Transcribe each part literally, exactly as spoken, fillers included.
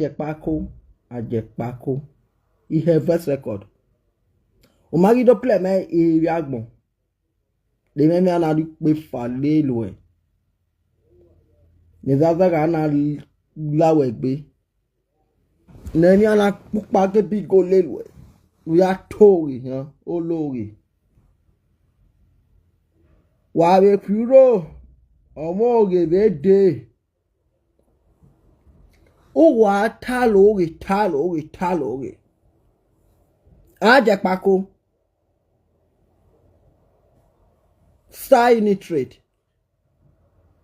Ajekpako, Ajekpako. Ihe verse record. Umagido play me area gbon. De me me ana di pe fa le lo e. Ni zaza ga ana lawe gbe. Ne mi ana pupa ke bi go le lo e. We are tori, huh? Olori. Wa be kuro. Omo oge be de. Uwa talo oge, talo oge, talo oge. Ajekpako. Star in it trade.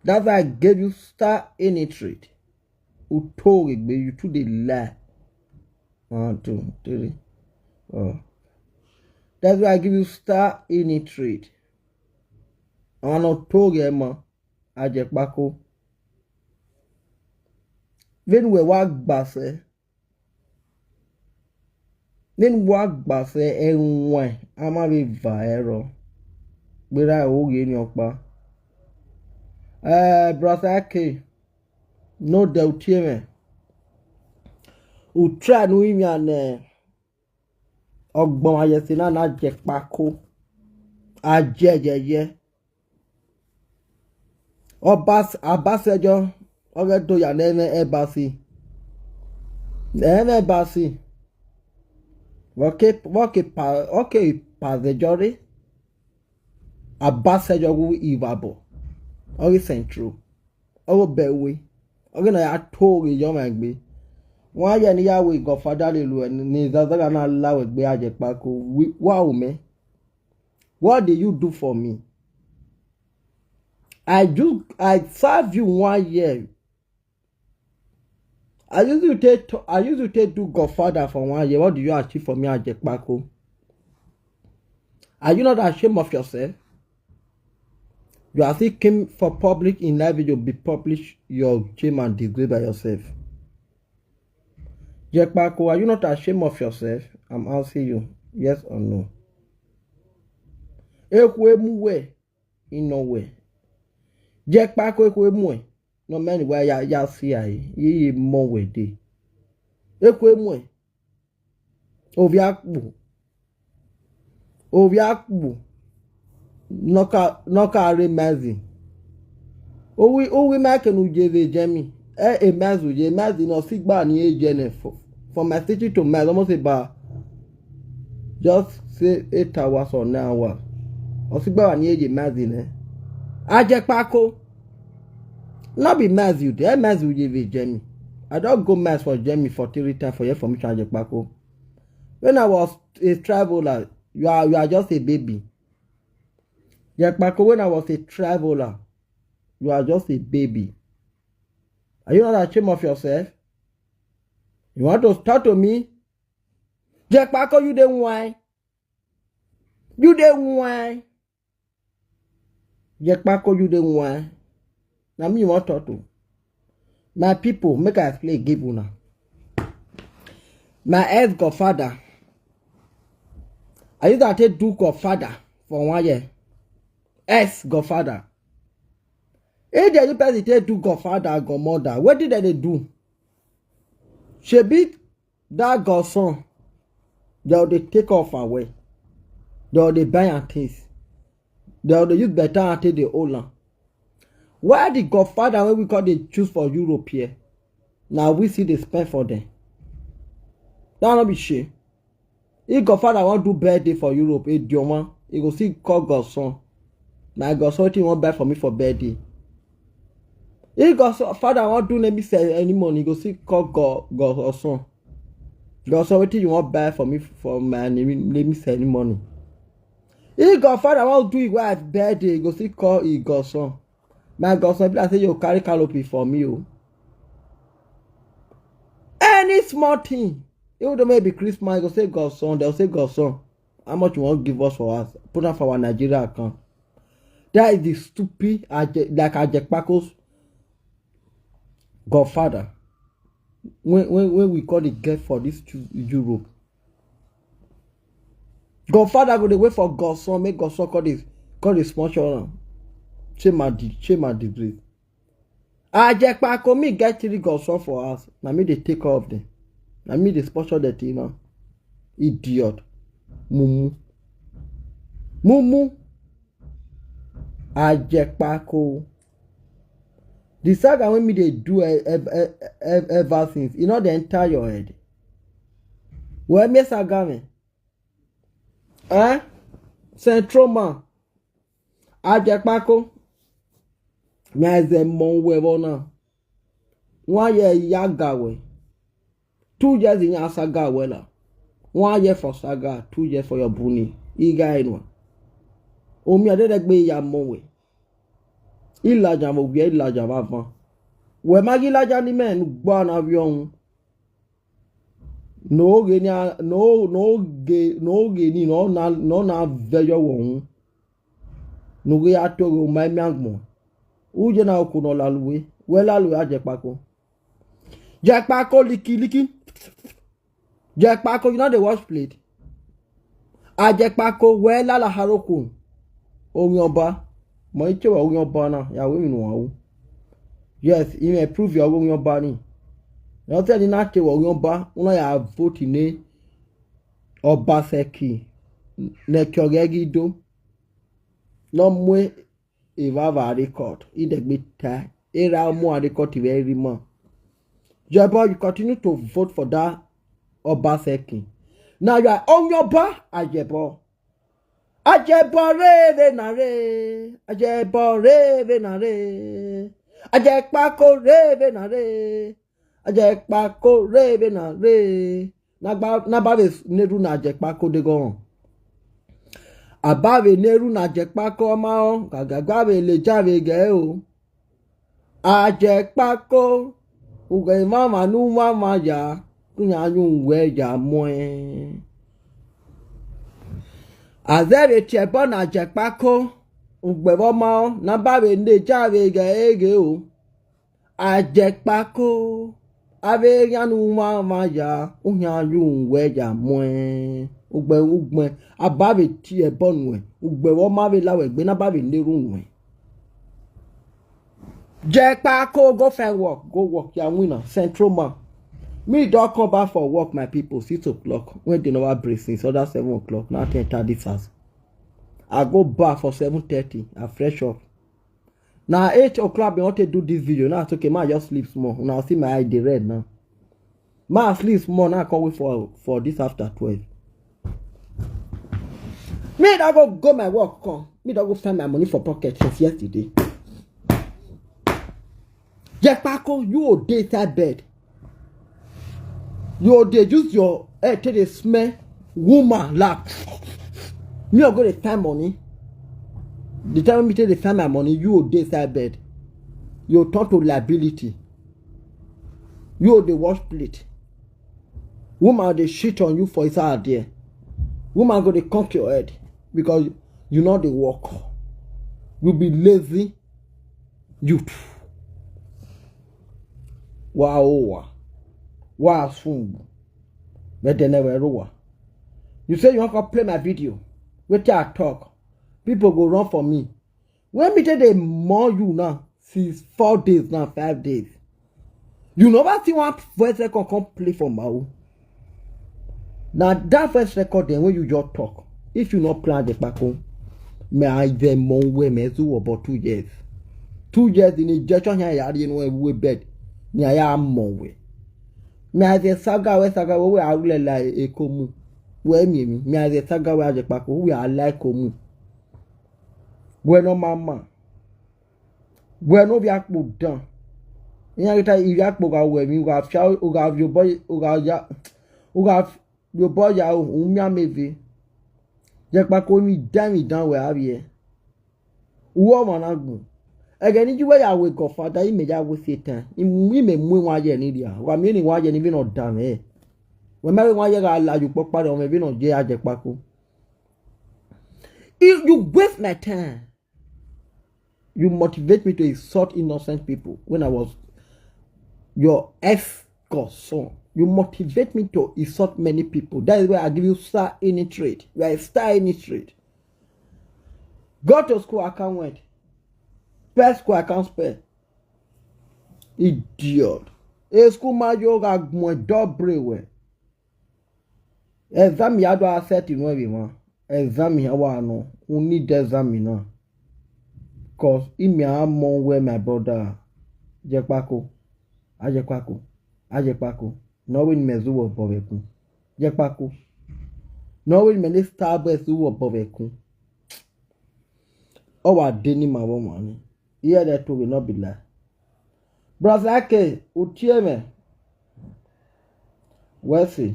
That's why I gave you star in it trade. Utori gbe, you too dey lie. One, two, three, four. That's why I give you star in it trade. Àwọn ọ̀nà tó rẹ̀ mọ́ Ajekpako. Bẹ́ẹ̀ni wẹ̀ wá gbàṣẹ́. Bẹ́ẹ̀ni wá gbàṣẹ́ ẹ̀wọ̀n ẹ̀ a máa fi và ẹ rọ. Gbéra ìwúrí ni ọ̀pá. Ẹ brọ̀sá kè ní òde òtí ẹ̀mẹ̀. Ùtúrà ní ìmì àná ọgbọ̀n ayẹsẹ̀ náà náà jẹ pákó. Ajẹ́jẹyẹ. Ọba Abasanjo ọgẹ tó yà lẹ́nu ẹ̀bàṣì. Lẹ́nu ẹ̀bàṣì. Wọ́n ké wọ́n ké pa wọ́n ké pàṣẹjọ́ rí. Abasanjo wú ìwà bọ̀. Ọrí Central. Ọwọ́ bẹ̀ wé. Ọrí náà yà tó rè yọ ọmọ ẹgbẹ́. Wọ́n á yẹ níyàwó ìgọ̀fà dálé lu ẹ̀ ní Zazaga náà láwọ̀ ẹgbẹ́ àjẹpákó. Wá ò mẹ́. What did you do for me? I do I serve you one year. I used to take I used to take do godfather for one year. What do you achieve for me, Ajekpako? Are you not ashamed of yourself? You are still came for public in live video, be publish your shame and disgrace by yourself. Jekpako, are you not ashamed of yourself? I'm asking you, yes or no? Ekwemu we, ino we. Jekpako ekwemu we. No many where ya ya see I. Ye ye mo we de. Ekwemu we. Oviakpu. Oviakpu. Noka noka re mezi. Owi owi make nu je ve jemi. E e mezi je mezi no sigba ni e jene for for my city to mezi almost about just say eight hours or nine hours. Osigba ni e je mezi ne. Ajekpako. No be mezi you dey mezi you dey ve jemi. I don go mezi for jemi for three times for here for me Ajekpako. When I was a traveler, you are you are just a baby. Jekpako, when I was a traveler, you are just a baby. Are you not ashamed of yourself? You want to talk to me? Jekpako, you dey why? You dey why? Jekpako, you dey why? Na me you wan talk to. My people, make I explain give una. My ex godfather, I use that take do godfather for one year. Ex godfather. If the person take do godfather and godmother, what did they do? Shebi that godson, they will dey take off away. They will dey buy and things. They will dey use better and take the old land. Why the godfather when we call they choose for Europe here? Now we see they spend for them. That not be shame. If godfather wan do birthday for Europe, a dioma, he go see call godson. My godson, what you wan buy for me for birthday? If godfather wan do name ceremony, he go see call god godson. Godson, what you wan buy for me for my name name ceremony? If godfather wan do his wife birthday, he go see call his godson. My godson, be like say you carry canopy for me o. Any small thing, even though maybe Christmas, you go say godson, they'll say godson. How much you want give us for us? Put am for our Nigeria account. That is the stupid Aje, like Ajekpako's godfather. When when when we call the girl for this Europe, godfather go dey wait for godson, make godson call this call the sponsor am. Shame and di shame and disgrace. Ajekpako, me get three godson for house. Na me dey take care of them. Na me dey sponsor the thing now. Idiot. Mumu. Mumu. Ajekpako. The saga wey me dey do e- e- e- e- ever since, e no dey enter your head. Well, me saga me. Eh? Central man. Ajekpako. Me as a mon we bona. One year ya gawe. Two years in your saga wela. One year for saga, two years for your buni. Iga enwa. Omi adedegbe ya mo we. Ilaja mo gbe ilaja baba. We magi ilaja ni men gba na bi ohun. No ge ni a- no no ge no ge ni no na no na veyo wo ohun. No ge ya to ge o mai mi agbon. Uje na oku no laluwe. We laluwe Ajekpako. Jekpako liki liki. Jekpako, you no dey wash plate. Ajekpako, we lala haroko. Orin ọba. Mo iche wa orin ọba na. Ya we mi no wa o. Yes, you may prove your orin ọba ni. You tell the na ke wa orin ọba. Una ya vote ni Obaseki. Ne kyo gido. No mwe Eva va record. Idegbe ta. Era mo record very man. Jebo, you continue to vote for that Obaseki. Now you are on your bar, Ajebo. Ajebo re ve na re. Ajebo re ve na re. Ajekpako re ve na re. Ajekpako re ve na re. Na ba na ba ve neru na Ajekpako de go. Abave neru na Ajekpako ma o. Gagagba ve le jave ge o. Ajekpako. Uge mama nu mama ya. Kunya nu we ya moe. Azere tiebo na Ajekpako. Ugbe vo ma o. Na ba ve le jave ge ege o. Ajekpako. Ave yanu mama ya. Unya nu we ya moe. Ugbe ugbe. Abave tiebo nu e. Ugbe vo ma ve la we gbe na ba ve neru nu e. Jekpako, go find work, go work, you are winner, central man. Me don come back for work, my people, six o'clock. When they never break since other seven o'clock, now ten thirty hours. I go back for seven thirty, I fresh up. Now eight o'clock, I want to do this video. Now it's okay, man, just sleep small. Now see my eye dey red now. Ma sleep small now, I can't wait for for this after twelve. Me that go go my work come. Me that go find my money for pocket since yesterday. Jekpako, you o dey inside bed. You o dey use your head take dey smell woman lap. Me o go dey find money. The time me take dey find my money, you o dey inside bed. You o turn to liability. You o dey wash plate. Woman dey shit on you for inside there. Woman go dey conk your head because you no dey work. You be lazy youth. Wa owa. Wa sungu. But they never rowa. You say you want to play my video. Wetin I talk? People go run for me. When me take dey more you now, since four days now, five days. You never see one voice record come play for my own. Now that voice record then when you just talk, if you not plan the pack home, me I then more way me to about two years. Two years in injection here, I didn't know we bed. Me I am more way. Me I say saga we saga we I will like a komu. Where me me me I say saga we I just pack we I like komu. We no mama. We no be akpo dan. Iya kita iri akpo ga we mi ga fia o ga yo boy o ga ya o ga yo boy ya o mi ameve. Jekpako mi dan mi dan we abi e. Uwo ma na gun. Ege ni juwe ya we godfather ime ya we Satan. Ime mu wa ye ni dia. Wa mi ni wa ye ni bi no dan e. We ma wa ye ga la ju popa do me bi no je Ajekpako. You, you waste my time. You motivate me to insult innocent people when I was your ex godson. You motivate me to insult many people. That is why I give you star in trade. You are a star in trade. Go to school, I can't went. Spell school, I can't spell. Idiot. E school ma yo ga gbon dobre we. Exam ya do accept no be one. Exam ya wa no. We need exam na. Cause imi a mo we my brother. Jekpako. Ajekpako. Ajekpako. No win me zuwo bovekun. Jekpako. No win me ni star boy zuwo bovekun. O wa de ni ma wo mani. Here they to will not be lie. Brother Ake, utie me. Wesi.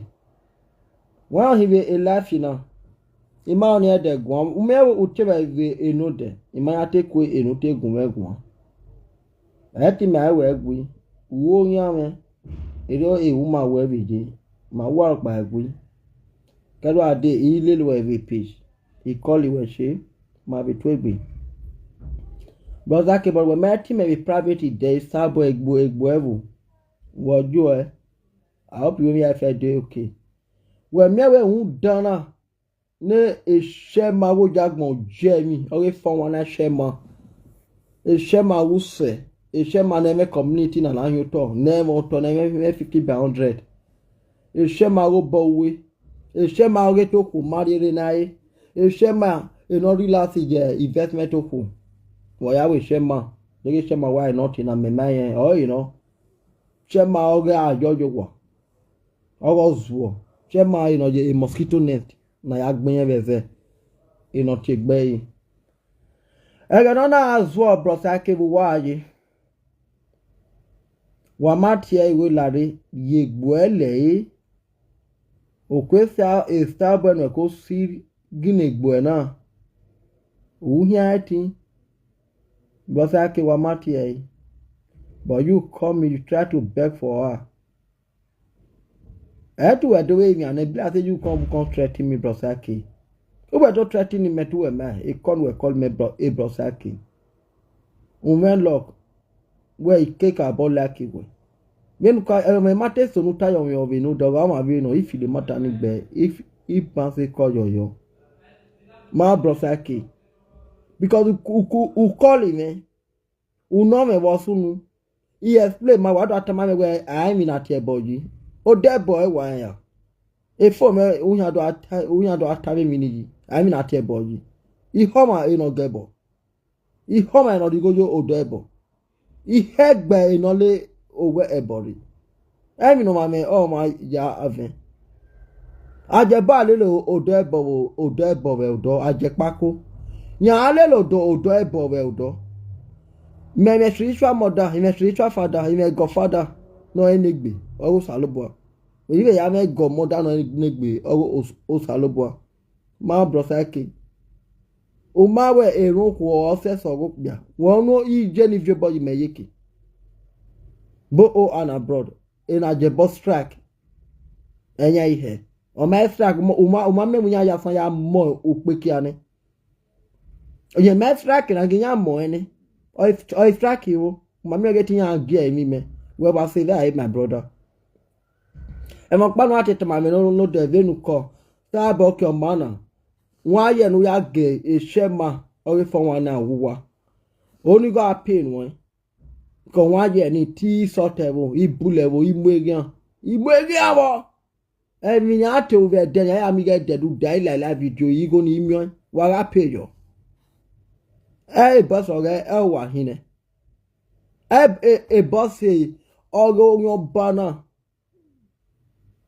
Wen he be a life, you know. Ima on here de guam. Ume utie me be eno de. Ima ya te kwe eno te gume guam. Eti me awe gwi. Uwo nya me. Ero e uma we bije. Ma wa pa gwi. Kado ade ile lo we page. He call you we she. Ma be twegbe. Brother Ake, but when my team be private, there is sabo egbo egbo evu. Wojo eh. I hope you and your friend dey okay. Well, me we hu dana. Ne e share ma wo jagbon jemi. Oge fun wan na share ma. E share ma wo se. E share ma na me community na na yo to. Ne mo to na me fifty by hundred. E share ma wo bo we. E share ma oge to ku mari re na e. E share ma e no relax je investment to ku. Wo ya we share ma. Oge share ma why not na me ma yen. Oh, you know. Share ma oge a jojo wa. Ogo zuo. Share ma, you know, je a mosquito net. Na ya gben ye veve. You know, take bay. Ege no na zuo, Brother Ake, bu wa ye. Wa ma tie iwe lare, ye gbo ele e. Okwe sa e sta bueno ko sir gine gbo e na. U hia eti. Brother Ake, wa ma tie e. But you come, you try to beg for her. Eh, to we do we mi ane be like say you come, come threaten me, Brother Ake. Who we to threaten me to we man? He come we call me bro, a Brother Ake. Umen lock. We cake about like it we. Yen ka, eh, me mate so no tayo we obi no dog, ama be no, if you the matter ni be, if, if man say call yo yo. Ma Brother Ake. Because u, u, u call him, eh? U no me bo sunu. He explain ma wa do atama me we, I mean, at your body. O de boy wa ya. E fo me, u ya do ata, u ya do atama me ni. I mean, at your body. I homa e no gebo. I homa e no digo yo o de bo. I hegbe e no le o we e body. I mean, no ma me, oh my, ya ave. Ajeba lele o, odo ebo o, odo ebo we odo, ajepako. Nya lele odo, odo ebo we odo. Me, me spiritual mother, me spiritual father, me godfather. No enegbe, ogo Salobo. Ibe ya me godmother no enegbe, ogo Os-, Osalobua. Ma Brother Ake. O ma we erun ku o se so go pia. Won no i je ni vie boy me yeke. Bo o an abroad. E na je boss strike. Enya ihe. O ma strike mo, o ma, o ma me mu nya ya san ya mo o pe ki ani. O ye me strike na gi nya mo eni. O if, o strike wo. O ma me get nya gi e mi me. We ba say that, my brother. E mo pa no ati tama me no, no de venu ko. Sa bo ki o ma na. Wa ye no ya ge e shema. O we fo wa na wuwa. Oni go a pain won. Ko wa ye ni ti so te wo, i bule wo, i mwegian. I mwegian wo. E mi nya te u ve de ya mi ge de du dai la la video i go ni mi on. Wa ga pe yo. E boss o ge e wa hine. E, e, e boss e o go yo bana.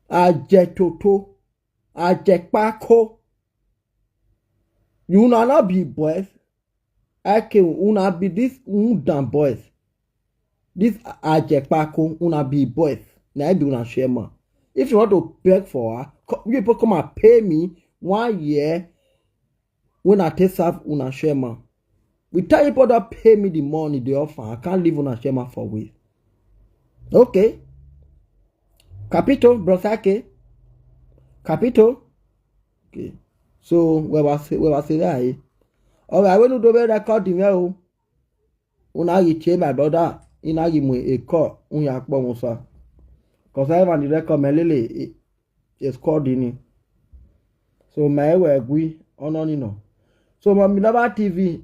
Aje toto. Aje pako. You na not be boys. Ake una be this undan boys. This ajepako una be boys. Na I be una shema. If you want to beg for her, co-, you people come and pay me one year when I take serve una shema. We tell you people that pay me the money they offer. I can't leave una shema for with. Okay. Capito, Brother Ake. Capito. Okay. So we were say, we were say that. Eh? All right, we no do be record him o. Una yi che my brother. Ina yi mu e call. Un ya po mo sa. Cause I want the record me lele. It's called in. So my we agree on on you know. So my number T V.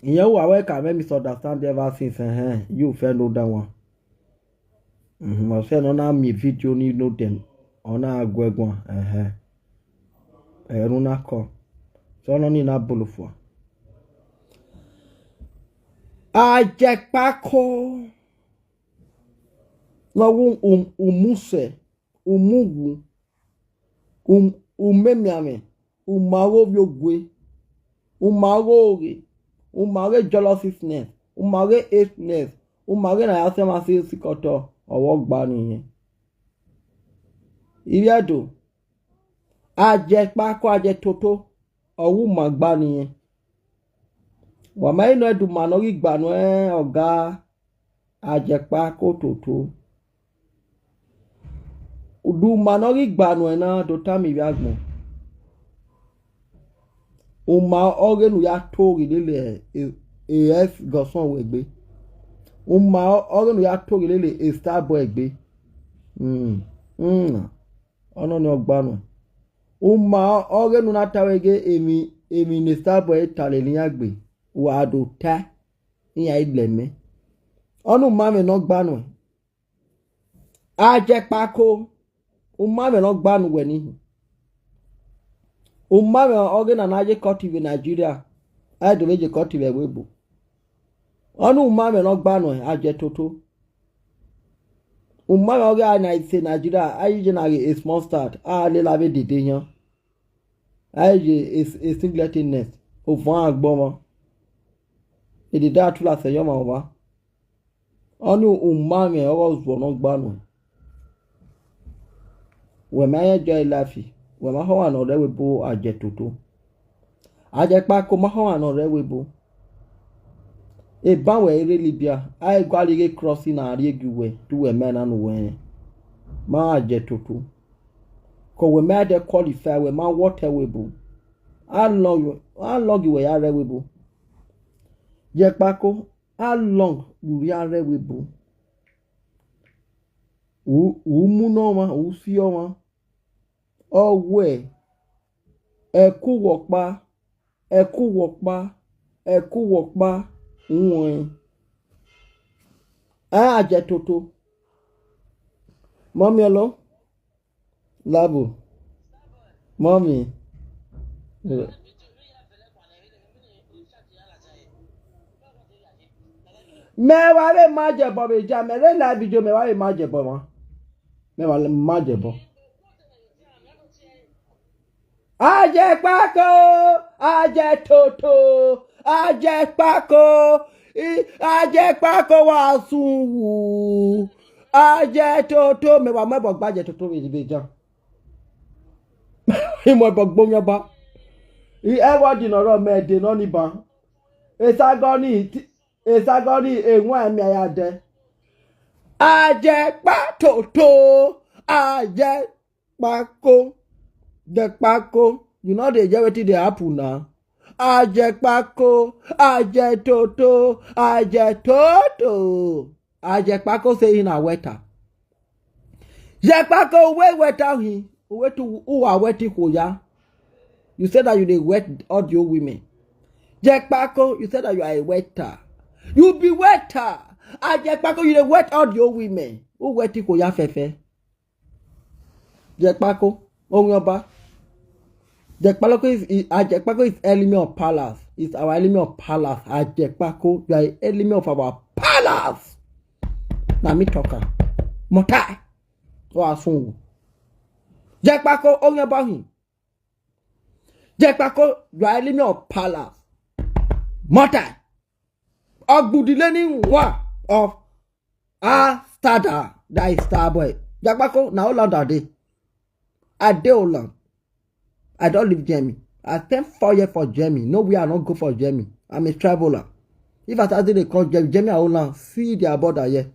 Ìyẹn wà wẹ́ kà mẹ́mi sọ understand ever since, eh, you fẹ́ know that one. Mhm, ɔsɛ no na mi video ni no dem. Ɔna agwɛgwa. Ɛhɛ. Ɛru na kɔ. So no ni na bolofo. Ajekpako. No wo um, umuse, umugu, um, umemiame, umago viogwe, umago oge, umago jealousness, umago hateness, umago na yasema si sikoto, owo gba niyen. Iriado, Ajekpako, Ajetoto, owo ma gba niyen. Wa ma ino edu ma no gi gba no e oga Ajekpako Toto. Du ma no gi gba no e na do ta mi wi agbon. Uma oge nu ya to gi lele e, e es goson we gbe. Uma oge nu ya to gi lele e star boy gbe. Mm. Mm. Ono ni ogba no. Uma oge nu na ta we ge emi, emi ni star boy ta le ni agbe. Wa do ta. Iya idle me. Onu ma me no gba no. Ajekpako. Uma me no gba no we ni. Uma me oge na na je kotive Nigeria. Ai do je kotive we bu. Onu uma me no gba no Ajetoto. Uma me oge a na ise Nigeria. Ai je na a small start. A le la be dede yan. Ai je a singlet nest. O fun agbo mo. Ede da tu la se yo ma wa. Onu uma me ogo zuo no gba no. We ma ye joy life. We ma ho wa no re we bu Ajetoto. Ajekpako ma ho wa no re we bu. E ba we ere Libya. Ai gwa lige crossing na re gi we. Tu we me na no we. Ma Ajetoto. Ko we me de qualify we ma what we bu. How long, how long we ya re we bu. Ajekpako, how long you ya re we bu. U, u mu no ma, u si o ma. Owe. Eku wo pa. Eku wo pa. Eku wo pa. Uwen. A Ajetoto. Mommy, hello? Labo. Mommy. Me wa re ma je bo be ja, me re live video, me wa re ma je bo ma. Me wa re ma je bo. Ajekpako, Ajetoto, Ajekpako, i, Ajekpako wa sunwu. Ajetoto, me wa me bo gba Ajetoto be be ja. Imo bo gbo yan ba. I e wa di no ro me de no ni ba. E sa go ni ti, e sa go ni e won mi aya de. Ajekpatoto, Ajekpako, Jekpako. You know they get wetin dey happen now. Ajekpako, Ajetoto, Ajetoto. Ajekpako say he na wetter. Jekpako, we wetter he. We to who are wetting koya. You said that you dey wet all the old women. Jekpako, you said that you are a wetter. You be wetter. Ajekpako, you dey wet all the old women. Who wetting koya fefe? Jekpako, Onyoba. Jekpako is, is Ajekpako is enemy of palace. Is our enemy of palace. Ajekpako, you are enemy of our palace. Na me talk am. Motai. O asungu. Jekpako, Onyoba him. Jekpako, you are enemy of palace. Motai. Ogbudile ni one of a star da, that is star boy. Jekpako, na Holland I dey. I dey Holland. I don leave Germany. I spend four years for Germany. No way I no go for Germany. I'm a traveler. If I start dey come Germany, Germany and Holland, see their border here.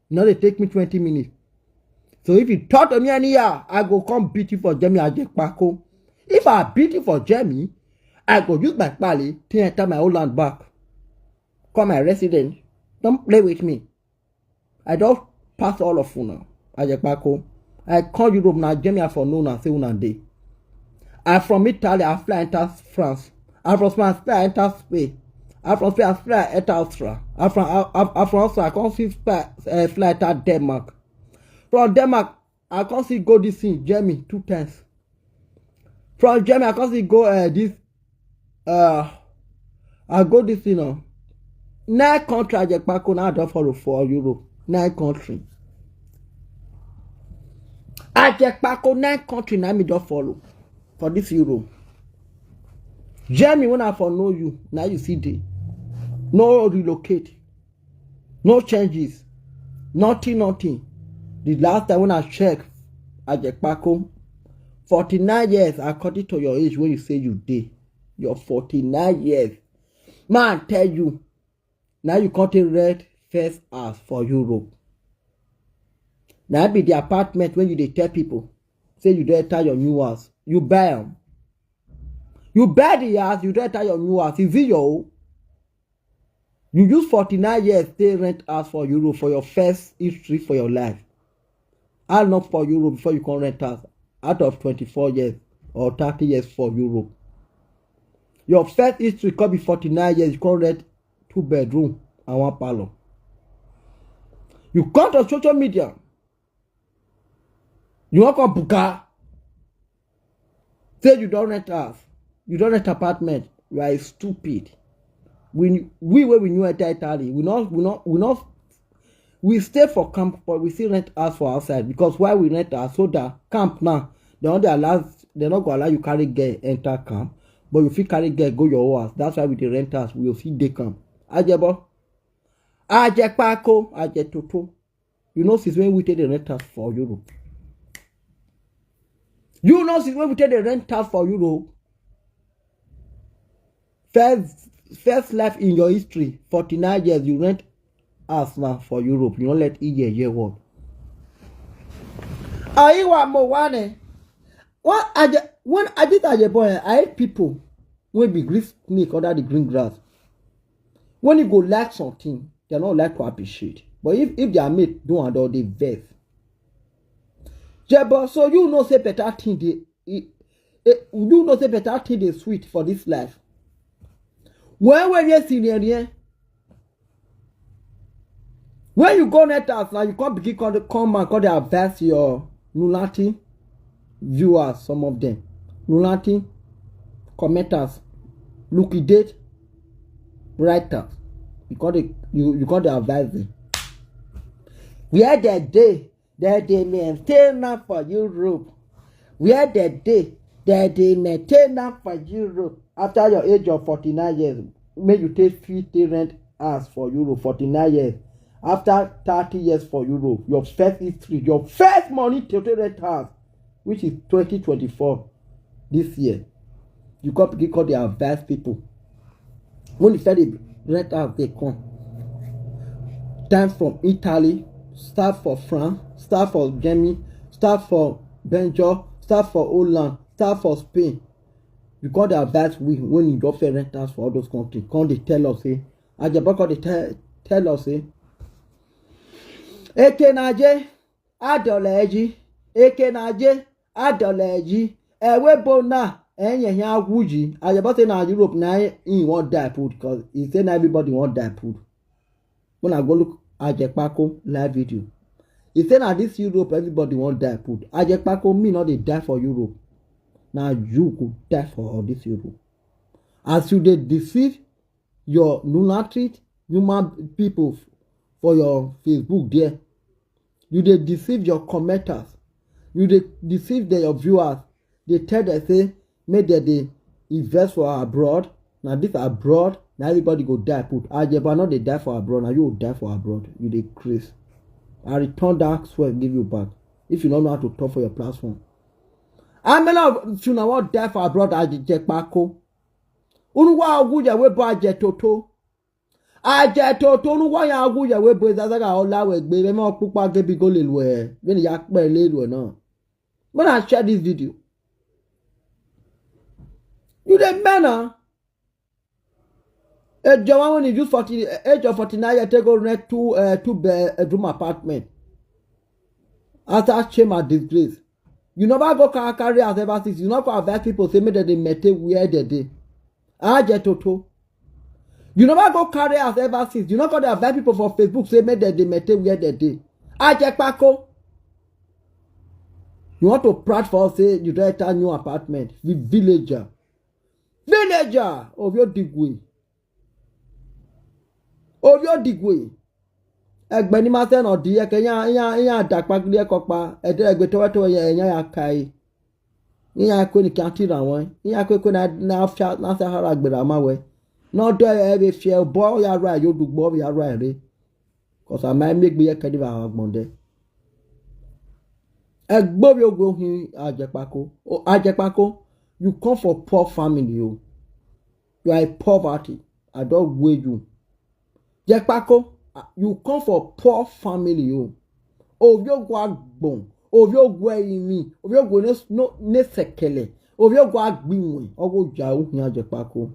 You know they take me twenty minutes. So if you talk to me anyhow, I go come beat you for Germany, Ajekpako. If I beat you for Germany, I go use my pali to enter my Holland back. Come my resident. Don't play with me. I don pass all of una. Ajekpako. I come Europe na Germany for no una say una dey. I from Italy, I fly enter France. I from France, fly enter Spain. I from Spain, I fly enter Austria. I from, I, I, I from Austria, I come see fly, uh, fly enter Denmark. From Denmark, I come see go this thing, Germany, two times. From Germany, I come see go uh, this uh I go this thing now. Nine country Ajekpako now I don follow for Europe. Nine country. Ajekpako nine country now me don follow for this Europe. Germany when I for know you, now you see dey. No relocate, no changes, nothing, nothing. The last time when I check, Ajekpako, forty-nine years according to your age when you say you dey, your forty-nine years. Man tell you, now you come take rent first house for Europe. Now be the apartment when you dey tell people say you don enter your new house, you buy am. You buy the house, you don enter your new house. Is it your own? You use forty-nine years take rent house for Europe for your first history for your life. How long for Europe before you come rent house out of twenty-four years or thirty years for Europe? Your first history come be forty-nine years, you come rent two bedroom and one parlor. You come to social media, you wan come buga. Say you don rent house, you don rent apartment, you are stupid. We we wey we new enter Italy, we not we not we not we stay for camp, but we still rent house for outside. Because why we rent house? So that camp now, they no dey allow, they no go allow you carry girl enter camp, but you fit carry girl go your own house. That's why we dey rent house. We go fit dey camp. Ajebo, Ajekpako, Ajetoto. You know since when we take the rent house for Europe? You know since when we take the rent house for Europe? First, first life in your history, forty-nine years you rent house now for Europe. You no let iye year one. Ayiwa mo wane. What I when I did a boy, I hate people wey be green snake under the green grass. When you go like something, they no like to appreciate. But if if their mate do and all dey vex. Jebo, so you know say better thing dey e- e- you know say better thing dey sweet for this life. When when you see near near, when you go net house now, you come begin come dey- come and come dey advise your Nulati viewers, some of them Nulati commenters, liquidate writers. You come dey you you come dey advise them. Where they dey, they dey maintain am for Europe. Where they dey, they dey maintain am for Europe. After your age of forty-nine years, make you take fit take rent house for Europe, forty-nine years. After thirty years for Europe, your first history, your first money to take rent house, which is twenty twenty-four this year. You come begin come dey advise people. When you start dey rent house dey come. Time from Italy, start for France, start for Germany, start for Belgium, start for Holland, start for Spain. You come dey advise we when you don fit rent house for all those countries. Come dey tell us say, Ajebo come dey tell tell us say, Ekenaje, Adoleji, Ekenaje, Adoleji, Ewebona, Enyehe Agwuji. Ajebo say na Europe na him wan die put, 'cause he say na everybody wan die put. When I go look Ajekpako live video, he say na this Europe everybody wan die put. Ajekpako, me no dey die for Europe. Na you go die for all this Europe. As you dey deceive your lunatic human people for your Facebook there, you dey deceive your commenters, you dey deceive the, your viewers, dey tell them say make dem dey invest for abroad. Na this abroad na everybody go die put. Ajebo no dey die for abroad, na you go die for abroad. You dey craze. I return that swear give you back if you no know how to talk for your platform. How many of you na wan die for abroad? Ajekpako, unu wa ogu ya we bo Ajetoto. Ajetoto, unu wa ya ogu ya we bo Zazaga Ola we gbe me mo pupa ge bi go le lwe. When ya pe le lwe na. When I share this video, you dey men na. A German when he use forty age of forty-nine years take go rent two uh, two bedroom apartment. After shame and disgrace. You never go car- carry as ever since. You not go advise people say make dem dey maintain where they dey. Ajetoto. You never go carry as ever since. You not go dey advise people for Facebook say make dem dey maintain where they dey. Ajekpako. You want to prat for us say you don enter new apartment with villager. Villager of your degree. Of your degree. Egbe ni ma se no di eke ya ya ya da pa gidi eko pa. Ede egbe to to ya ya ya kai. Iya ko ni kan ti ra won. Iya ko ko na na fia na sa hara gbera ma we. No do e be fie bo ya ra yo dugbo ya ra re. Cause I might make be a kadi ba gbonde. Egbo bi ogo hin ajepako. O ajepako, you come for poor family o. You are a poverty. I don't weigh you. Jepako, you come for poor family o. Ovio gwa gbon, ovio gwa imi, ovio gwa ne no ne sekele, ovio gwa gbiwe, ogo ja u hin ajepako.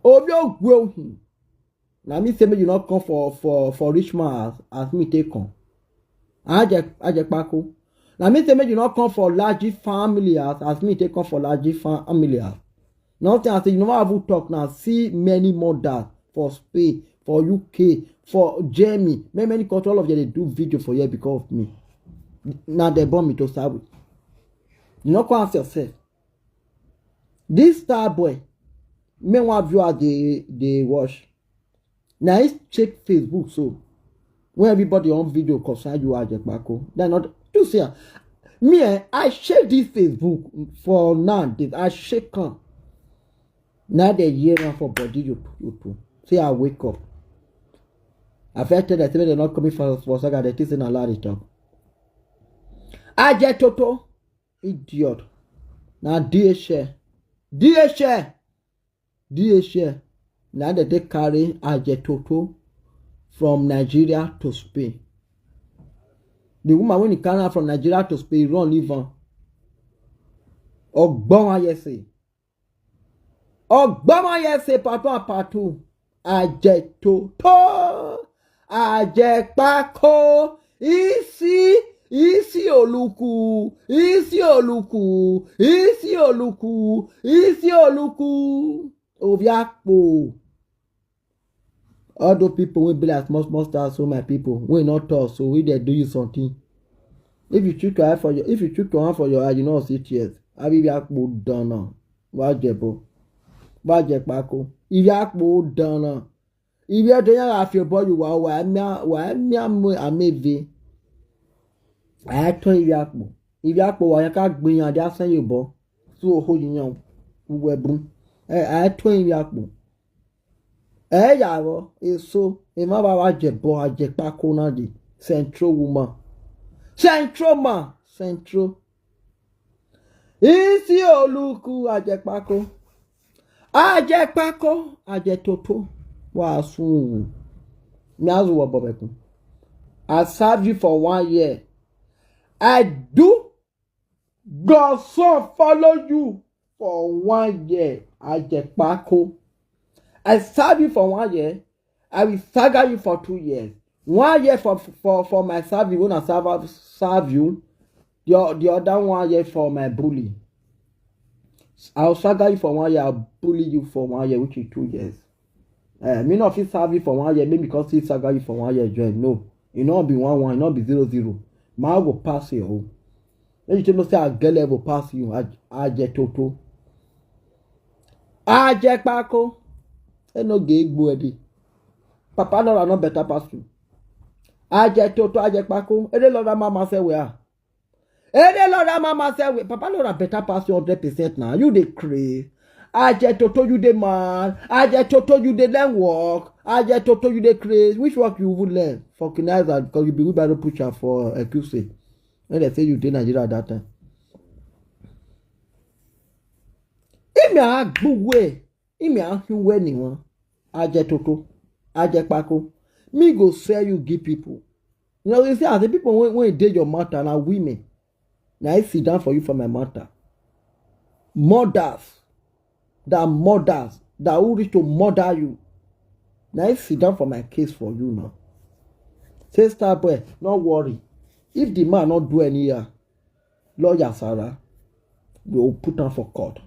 Ovio gwa u hin. Na me say make you no come for for for rich man as, as me take come. Aje ajepako. Na me say make you no come for large family as, as me take come for large family as. Nothing I say you never have talk now. See many mothers for Spain, for U K, for Germany, many many countries, all of them they do video for here because of me. Now they born me to start with. You no come ask yourself. This star boy, me one viewer they they watch. Now he check Facebook so when everybody on video concern you are Jepako. Then not you see am. Me eh, I shake this Facebook for now. This I shake am. Now they hear am for body you you too. Say I wake up. I first tell them say they not coming for for saga. They think say na lie they talk. Ajetoto, idiot. Na D H L, D H L, D H L. Now they take carry Ajetoto from Nigeria to Spain. The woman when he carry her from Nigeria to Spain, run leave her. Ogbon ayese. Ogbon ayese patu apatu. Ajetoto. Ajepako. Isi. Isi oluku. Isi oluku. Isi oluku. Isi oluku. Oviakpo. All those people will be like small small stars, so my people, we not talk, so we they do you something. If you chook your eye for your if you chook your hand for your eye, you know see tears. Abi bi akpo dana. Wa jebo. Wa jepako. Ibi akpo dana. Ibi edo ya afi obo you wa wa mi wa mi amu ameve. Aya ton ibi akpo. Ibi akpo wa ya ka gbin ya dia san you bo. So ho yin yan. Uwe bun. Eh, aya ton ibi akpo. Eh, ya wo eso e ma ba wa jebo ajepako na di central woman. Central man, central. Isi oluku ajepako. Ajepako, ajetoto. Wa sun. Mi azu wo bobekun. I serve you for one year. I do Godson follow you for one year. Ajepako. I serve you for one year. I will saga you for two years. One year for for for my service when I serve serve you. The, o- the other one year for my bully. I'll saga you for one year. I'll bully you for one year, which is two years. Uh, me not fit serve you for one year, maybe because he saga you for one year join. No, it not be one one, it not be zero zero. My go pass you. Oh. Then you tell me say I get level pass you. I I get total. I get pako. E no get igbo edi. Papa Lord are not better pass you. I get total. I get pako. E dey Lord mama say we are. E dey Lord mama say we. Papa Lord are better pass you hundred percent now. You dey craze. I get toto you dey mad. I get toto you dey learn work. I get toto you dey craze. Which work you would learn? Vulcanizer because you be wheelbarrow pusher for Q C. When they say you dey Nigeria at that time. Ime agbuwe, ime ahinwe ni won. Aje toto, aje pako. Me go sell you give people. You know, you see, as the people when, when dey your matter, na women. Now I sit down for you for my matter. Mothers, that mothers, that who reach to murder you. Now I sit down for my case for you now. Say, star boy, not worry. If the man not do any here, lawyer Sarah, we will put am for court.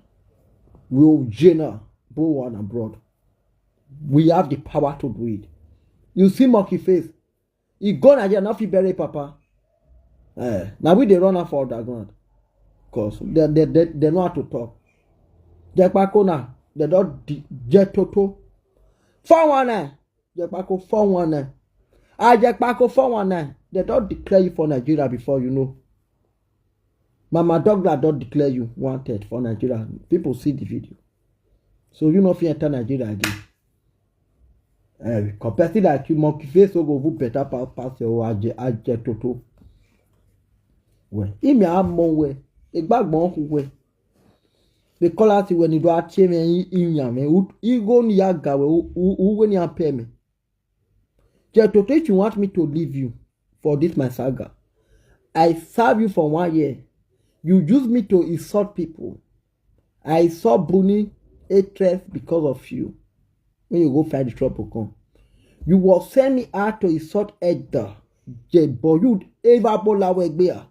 We will jail am, both one abroad. We have the power to do it. You see monkey face. He go Nigeria, not fit bury papa. Eh, na we dey run am for underground. 'Cause they, they, they, they know how to talk. Jekpako na, they don di-, Jetoto. Four one nine. Jekpako four one nine. Ah, Jekpako four one nine. They don declare you for Nigeria before, you know. Mama Douglas don declare you wanted for Nigeria. People see the video. So you no fit enter Nigeria again. Eh, compare like you, monkey face wey go even better pass, pass your own, Aje, Aje Toto. Well, imi amo we, egbagbon hu we. The call out when you do a chain and inyame, who go ni aga we, who when you pay me. Jetoto, if you want me to leave you for this my saga, I serve you for one year. You use me to insult people. I saw Buni hatred because of you. When you go find the trouble come, you will send me out to insult Edda. Jebo, you ever bola wegbe a.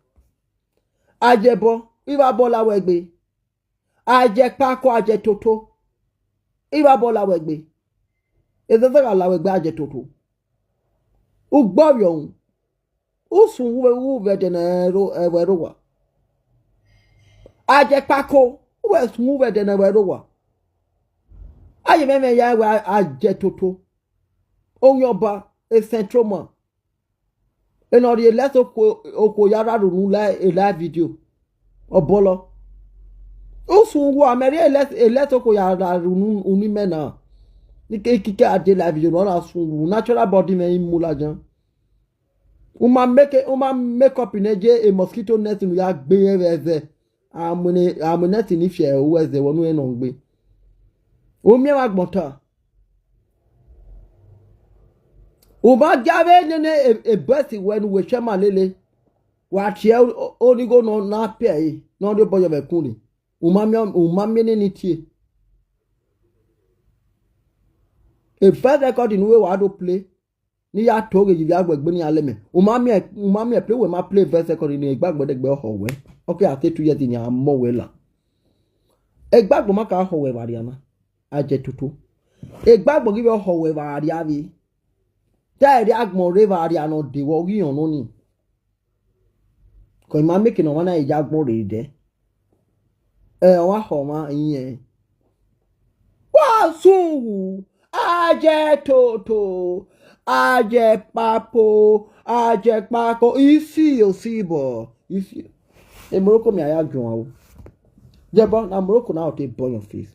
Ajebo, ever bola wegbe. Aje Pako, Aje Toto. Ever bola wegbe. Ezezega la wegbe, Aje Toto. Ugbo yo. Usun uwe uwe de na ero, ewe rowa. Aje Pako, uwe sun uwe de na ewe rowa. Aye meme ya ewe Aje Toto. Onyoba, a central man. Eno ri elesi oko, oko yara runu la, e la video. Obolo. Usun uwe ameri elesi, elesi oko yara runu uni mena. Nike ikike ade la video, no na sun uwe. Natural body me imula jan. Uma make, uma make up in eje a mosquito net in ya gbe eze. Amune, amune net in ifye uwe eze wonu e no gbe. Umi wa gbonta. Uma jave nene a, a best when we shema lele. Wa tie o, o ni go no na pe e, no de boyo be kunle. Uma mi, uma mi ni ni tie. A first record in we wa do play. Ni ya toge yi ya gbegbe ni ale me. Uma mi, uma mi play we ma play verse ko ni gbagbo de gbe ho we. Okay, I say two years ni amo we la. Egbagbo ma ka ho we variana. Aje Toto. Egbagbo give ho we varia vi. Te ri agbon re varia no de wo gi on ni. Ko ima make no wana eja gbon re de. E wa ho ma yin. Wa sun wu. Aje Toto. Aje Papo. Aje Pako. Isi yo si bo. Isi. E Morocco mi aya jun o. Jebo, na Morocco na o te burn your face.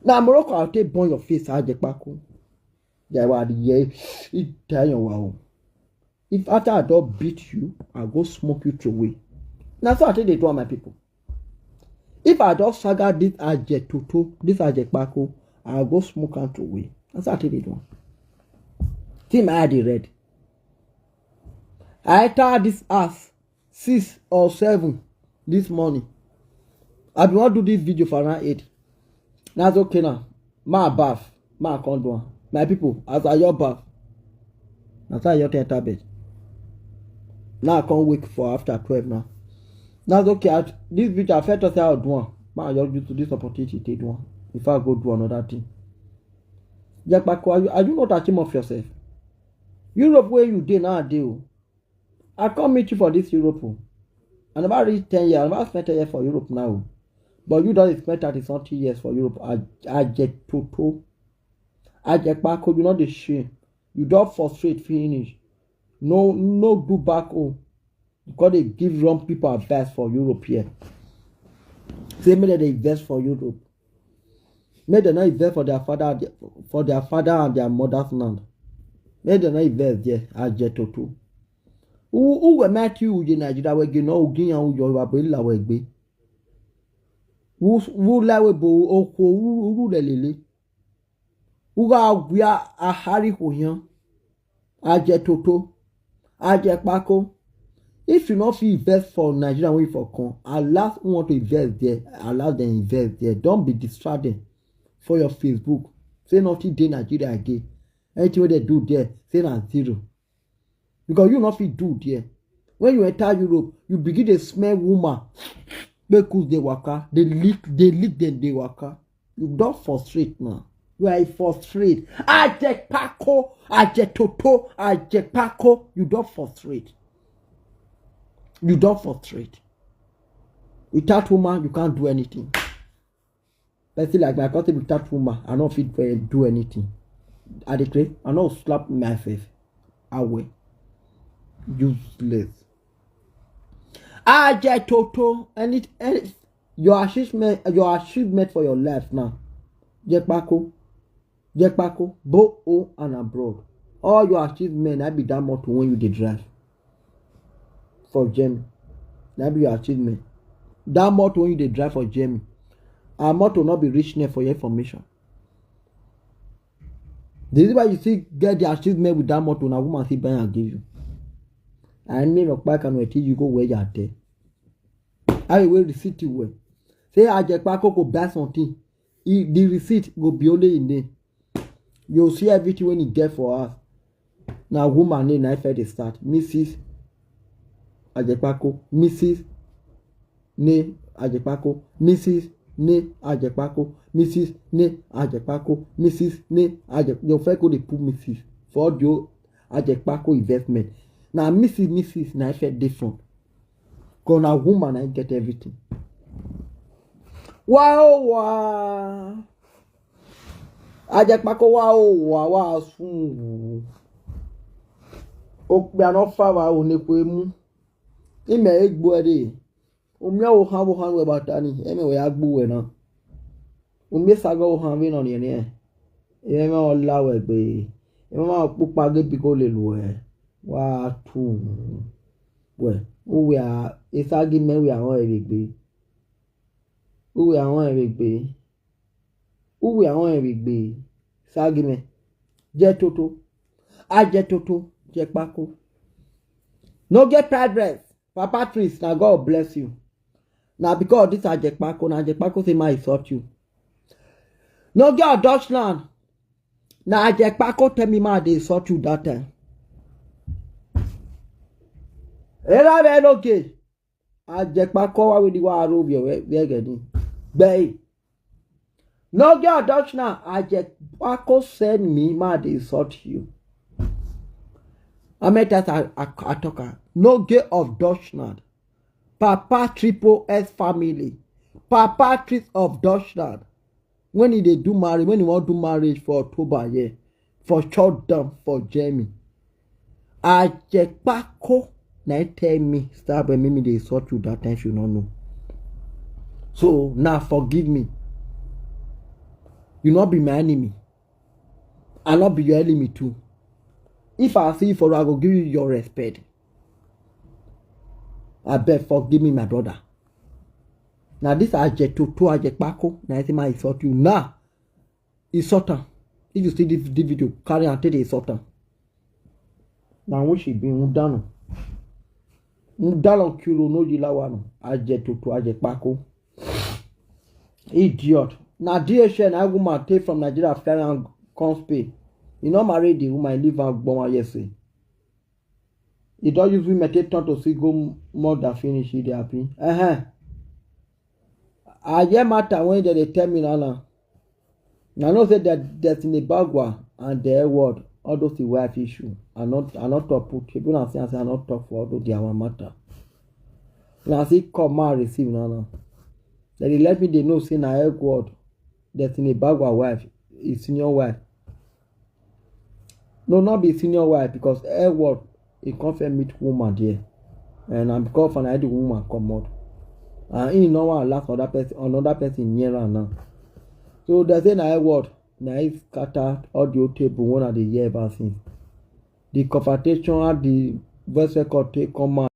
Na Morocco I take burn your face, Aje Pako. Yeah, wa the year. It tell you wow. If after I don't beat you, I go smoke you through away. Na so I take dey do am, my people. If I don't saga this Aje Toto, this Aje Pako, I go smoke am through away. Na so I take dey do am. See my eye dey red. I enter this house six or seven this morning. I bin wan do this video for around eight. That's okay now. Ma baff, ma come do am. My people, as I your baff, na so I your enter bed. Now I come wake for after twelve now. That's okay. I, this video I felt say I do am. Ma your use to this opportunity take do am. If I go do another thing. Jekpako, are you, are you not ashamed of yourself? Europe where you dey now dey o. I come meet you for this Europe o. I never reach ten years. I never spent ten years for Europe now o. But you don spend thirty something years for Europe. Aj-, Aje Toto. Aje Pako, you no dey shame. You don frustrate finish. No, no do back home. You come dey give wrong people advice for Europe here. Say make dem dey invest for Europe. Make dem no invest for their father, for their father and their mother's land. Make dem no invest there, Aje Toto. Who, who will make you in Nigeria? We get no, we get no, we get no, we get no, we get no. Who, who like we bo, o ko, who, who le lele. Uga wia ahari hoyan. Aje Toto. Aje Pako. If you no fit invest for Nigeria, when you for come, allow who want to invest there, allow them invest there. Don't be distracted for your Facebook. Say nothing dey Nigeria again. Anything wey they do there, say na zero. Because you no fit do there. When you enter Europe, you begin dey smell woman. Make us dey waka, dey lick, dey lick them, dey waka. You don frustrate now. You are a frustrate. Aje Pako, Aje Toto, Aje Pako. You don frustrate. You don't frustrate. Without woman, you can't do anything. Person like me, I can't say without woman, I don't fit uh, do anything. I declare, I don't slap myself away. Useless. Ajetoto, any, any your achievement, your achievement for your life now. Jepako, Jepako, both home and abroad. All your achievement, I be that motor when you dey drive for Germany. That be your achievement. That motor when you dey drive for Germany. Our motor not be rich name for your information. The reason why you see get the achievement with that motor, na woman see buy and give you. I mean, of back and you go where you are there. I will receipt you well. Say Ajepako go buy something. He, the receipt go be only in name. You see everything when he get for us. Now woman name na fair dey start. Missus Ajepako, Missus Ne Ajepako, Missus Ne Ajepako, Missus Ne Ajepako, Missus Ne Ajep. Your friend go dey put Missus for the Ajepako investment. Now Missus Missus na fair different. Cause na woman I get everything. Wow, wow. Ajepako wa o wa wa sun wu. Okpe ano fa wa o ne ko emu. Ime egbo ede. Omi o han wo han we batani. Eme we agbo we na. Omi sago wo han we no ni ni. Eme o la we gbe. Eme ma pupa ge bi ko le lu e. Wa tu. We. Uwe a isagi me we awon ere gbe. Uwe awon ere gbe. Uwe awon ere gbe. Sagi me. Jetoto. Ajetoto. Jepako. No get pride rest. Papa Prince, na God bless you. Na because of this Ajepako, na Ajepako say ma insult you. No get Dutchland. Na Ajepako tell me ma dey insult you that time. Era be no get. Ajepako wa with the wa ro bi we we get ni. Gbe. No get Dutchland. Ajepako send me ma dey insult you. How many times I, I, I talk am? No get of Dutchland. Papa triple S family. Papa triple of Dutchland. When he dey do marriage, when he wan do marriage for October, yeah, for shut down for Germany. Ajepako na him tell me, start when me dey insult you that time, you no know. So now forgive me. You not be my enemy. I not be your enemy too. If I see you for, I go give you your respect. I beg forgive me, my brother. Now this Ajetoto Ajepako, na him ma insult you now. Insult am. If you see this, this video, carry and take the insult am. Now when she be undano. Undano kilo no jilawa no. Ajetoto Ajepako. Idiot. Na D H L na woman take from Nigeria, fly and come Spain. You no marry the woman, leave her gbon one yesterday. You don use women take turn to single mother finish, you dey happy. Uh-huh. I hear matter when they dey tell me now now. I know say that Destiny Bagwa and the word, all those the wife issue. I not I not talk put people na say I say I not talk for all those their one matter. Na see come ma receive now now. They dey let me dey know say na Edward, Destiny Bagwa wife, his senior wife. No, not be senior wife because Edward he come first meet woman there. And na because for na the woman comot. And he no wan allow another person another person near am now. So they say na Edward na he scatter all the old table when I dey hear about since. The confrontation at the voice record take come out.